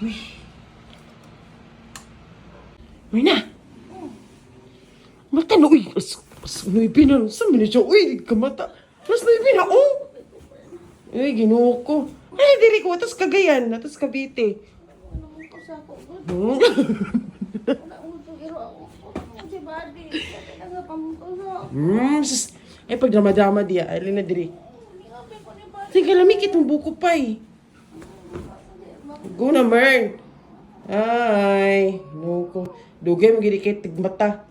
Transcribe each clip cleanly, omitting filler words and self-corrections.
Uy. Myrna! Mata na, uy! As 9 na. Saan man siya? Uy, kamata. Mas 9 na, oh! Uy, Ginoo ko. Ay, diri ko. Atos Cagayan. Atos Cavite. Sus. Ay, pag drama-drama diya. Ay, na diri. Sige, lamig itong buko pa eh. Go na, Mern. Ay, no ko. Dugay mo gini kay tigmata.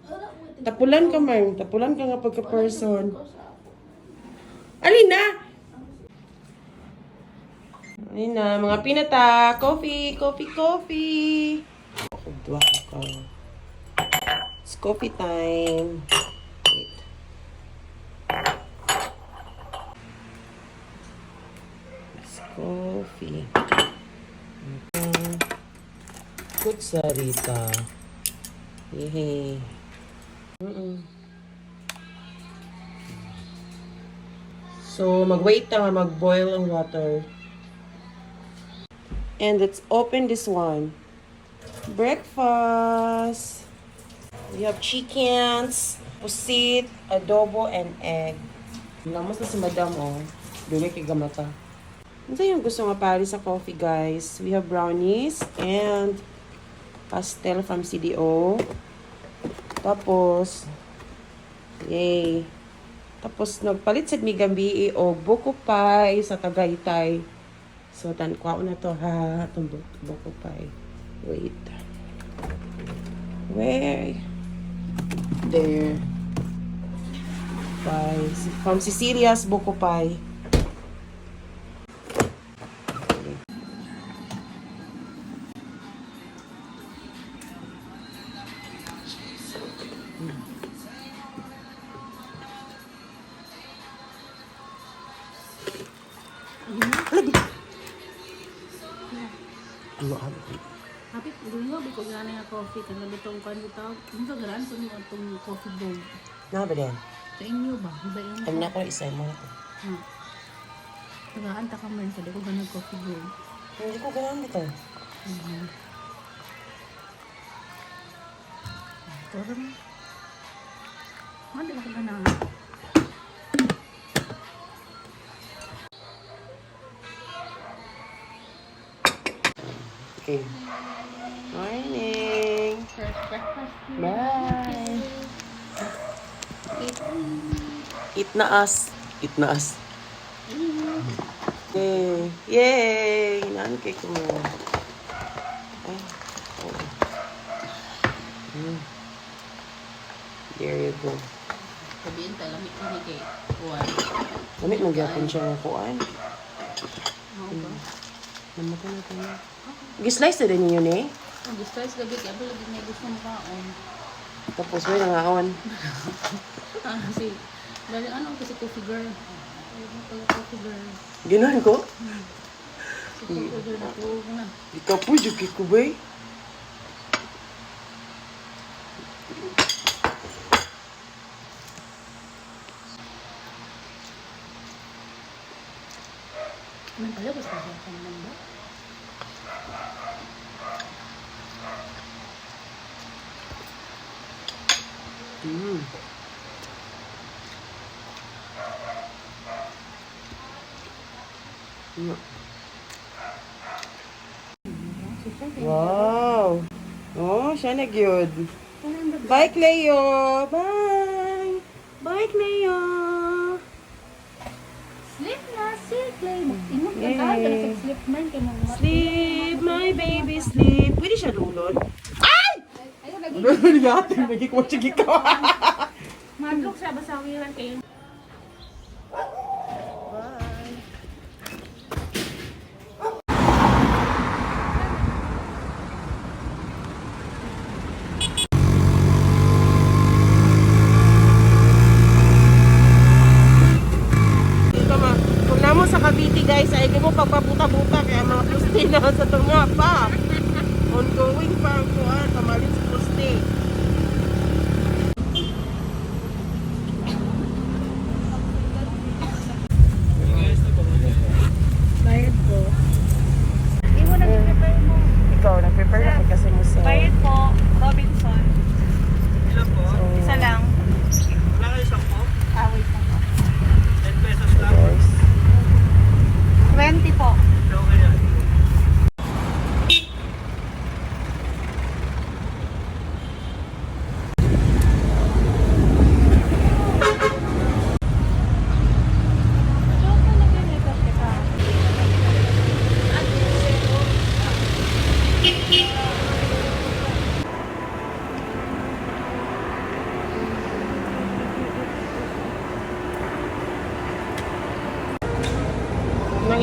Tapulan ka, Mern. Tapulan ka nga pagka-person. Alina! Alina, mga pinata. Coffee, coffee, coffee. Ako, duwa ko ka. It's coffee time. Wait. It's coffee. Kutsarita. Yehey. So, mag-wait na nga mag-boil ang water. And let's open this one. Breakfast! We have chickens, pusit, adobo, and egg. Lamos na si Madam, oh. Dugay kay gamata. Ano yung gusto nga pare sa coffee, guys? We have brownies and pastel from CDO. Tapos, yay. Tapos, nagpalit sa mi gabii og buko pie sa Tagaytay. So, tan kuha na to ha, itong buko pie. Wait. Where? There. Pie. From Cecilia's Buko Pie. Lagi. Ano ano? Happy, gusto ko gana nga coffee kang bitong kan bitaw. Unsa garaan ko nimo atong coffee bowl? Na ba din? Sa inyo ba? Iba yung Ano na ko isa mo na to. Tagaan ta ka man sa di ko ganag coffee bowl. Hindi ko ganahan dito. Toro mo. Man, di ba ka ganahan? Okay. Morning. First breakfast. Bye. Eat na us. Eat na us. Yay. Yay! Naan kay ko mo. Ay. Oh. There you go. Sabihin ta lamit ni kay kuan. Lamit mo gyapon siya nga kuan. Mao ba? Namatay na tayo. Gislice na din ninyo ni. Ang gusto gabi kay abo lagi may gusto mo kaon. Tapos may nangaon. Ah, si Bali ano kasi coffee girl. Ay, mo pala coffee girl. Ginahan ko? Si coffee girl na ko na. Ikaw po, juki ko ba eh? Man pala gusto ko ka naman ba? Wow! Oh, siya na gyud. Bye, Cleo! Bye! Bye, Cleo! Sleep na si Clay. Ingon ka ta, Yay. sa sleep man kay mo. Sleep, my baby, sleep. Pwede siya lulon? Ayo lagi. Lulon yate, nagikuha siya gikaw. Madlok siya basawiran kayo. Bye. Dito ma, kung namo sa Cavite guys, ay mo pagpabuta-buta kaya mga puste na sa tunga pa. Ongoing pa ang kuan, pamalit sa puste. Bayad ko. Imo na prepare mo.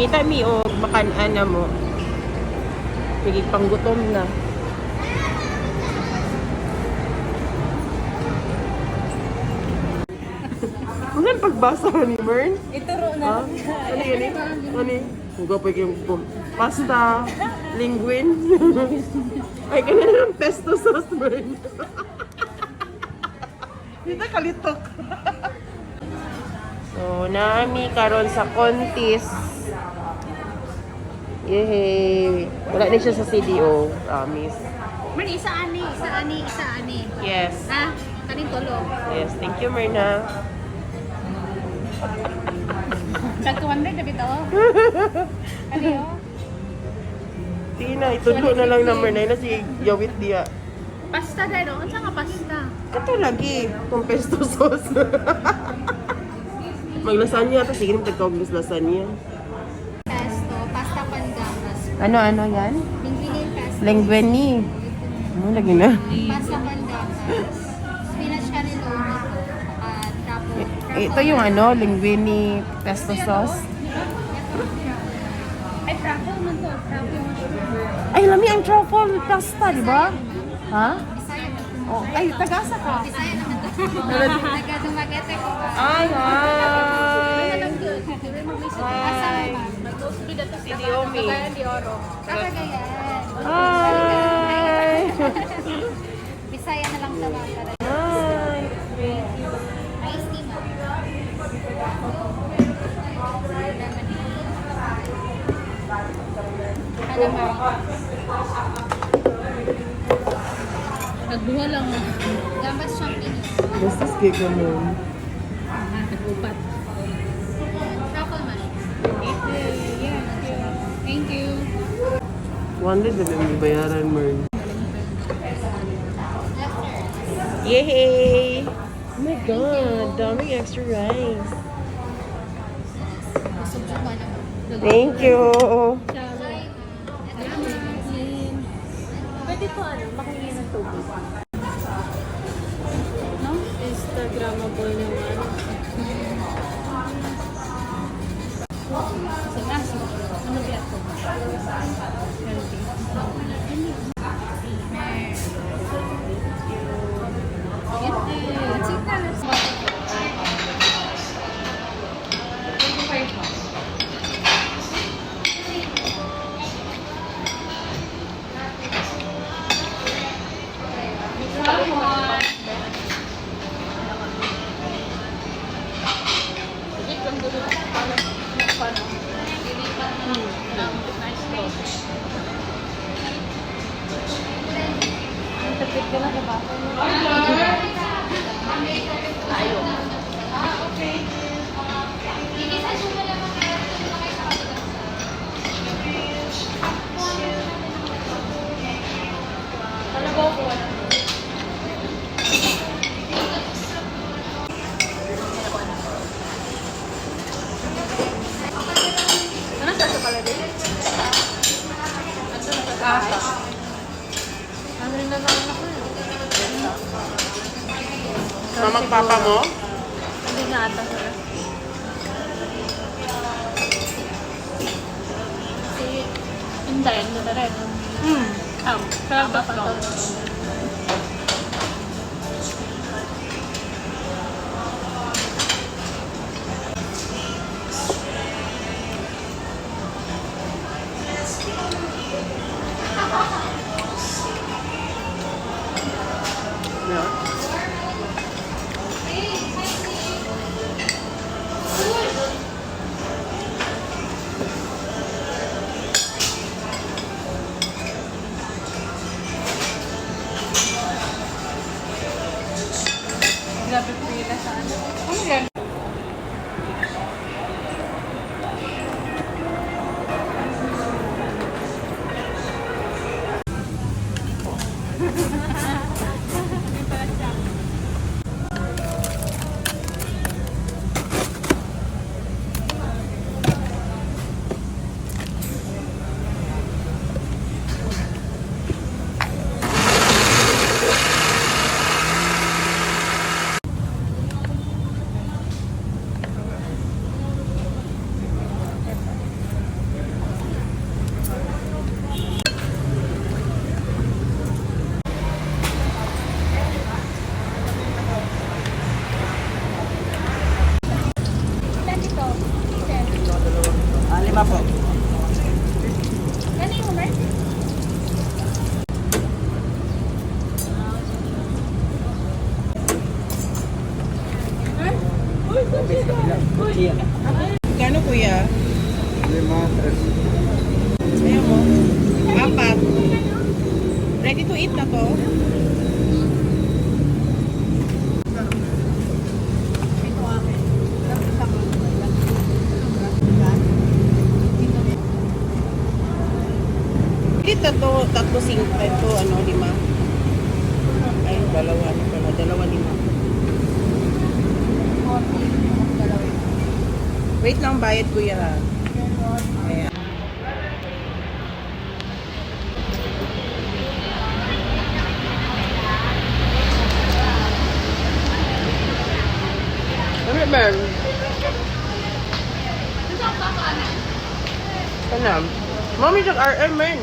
Mangita mi og makan-an na mo. Sige, panggutom na. Ano pagbasa ni Mern? Ituro na. Ha? Ano yun eh? Ano yun? Huwag pa yung pasta, linguine. Ay, ganun lang pesto sauce, Mern. Dito kalitok. So, nami karon sa Contis. Yay! Wala na siya sa CDO, promise. Man, isa ani, isa ani, isa ani. Yes. Ha? Kanin tulo. Yes, thank you, Myrna. Tag 200 na bitaw. Ano yun? Sige na, itudlo na lang na Myrna. Ina si Yawit diya. Pasta dahil, oh. Unsa nga pasta? Kato lagi, kung pesto sauce. Maglasanya ta sige tagkawag mas lasagna. Pesto, pasta con gambas. Ano ano yan? Linguine pesto. Linguine. Ano lagi na? Pasta con gambas. Spinach cannelloni po. At truffle. Ito yung ano, linguine pesto sauce. Ay, truffle man to. Truffle mushroom. Ay, lami ang truffle pasta, di ba? Ha? Bisaya na. Oh, ay, tagasa ka. Bisaya naman to. Taga Dumaguete ko ba? Ay, hi. Asa Hi. mo ba? Si Diomi. Cagayan. Hi. Bisaya na lang tawag para. Hi. Iced tea ma'am. Calamari. Nagbuha lang. Gambas champignon. Basta cake mo. Ah, nag-upat. Truffle mushroom. Thank you. 100 na lang bayaran, Mern. Yay! Oh my God, daming extra rice. Busog ko na. Thank you. Pwede po ano, makahingi ng tubig. No? Instagrammable yung ano. Sa taas, ano ba ito? Healthy. Ano sa palagay? Ano rin na naman ako eh. Mamang papa mo? Hindi nga ata sir. Si Inday, ano na rin? Hmm. Ah, kaya pa to. No. 300. Ayaw mo? Apat. Ready to eat na to? Ito akin. Hindi, tatlo, tatlo, sing, ito, ano, lima. Ay, dalawa, ano pala, dalawa, lima. Wait lang, bayad kuya. Ha. Ayan. Ano ba? Ano? Mami, sa RM, man.